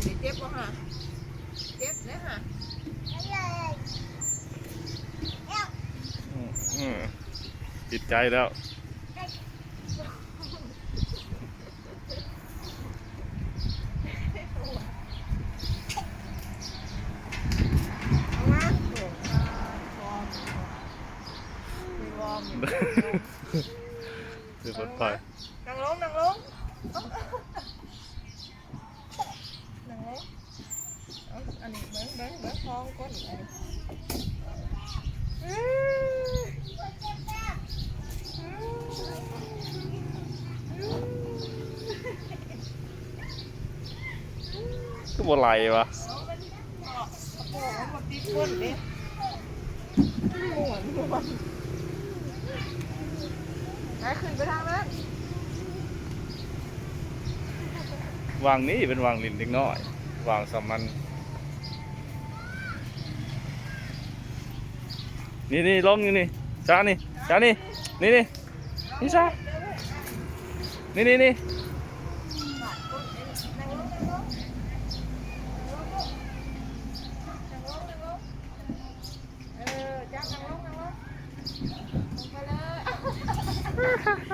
ເຈັບບໍ່ຫະ? ເຈັບເດ້ຫະ? ອືມ ອືມ ຕິດໃຈແລ້ວ. ເພື່ອປອດໄພ. ນັ່ງລົງ ນັ່ງລົງ ນັ່ງລົງ. ເອົາ ອັນນີ້ເບິ່ງ ເບິ່ງ ເບິ່ງ ທ້ອງກົ້ນ ອັນນີ້ ຄືບໍ່ໄຫຼວະ? ໂອ້ ມັນບໍ່ຕິດກົ້ນເດ້. ມ່ວນ ມ່ວນ ໄປ ຂຶ້ນໄປທາງນັ້ນ. ຫວ່າງນີ້ເປັນຫວ່າງຫຼິ້ນເດັກນ້ອຍ ຫວ່າງສາມັນ. ນີ້ໆ ລົງຢູ່ນີ້ ຊານີ້ ຊານີ້ ນີ້ໆ ນີ້ຊາ ນີ້ໆ ນີ້. ເອີ ຈັບ ນັ່ງລົງ ນັ່ງລົງ ລົງໄປເລີຍ.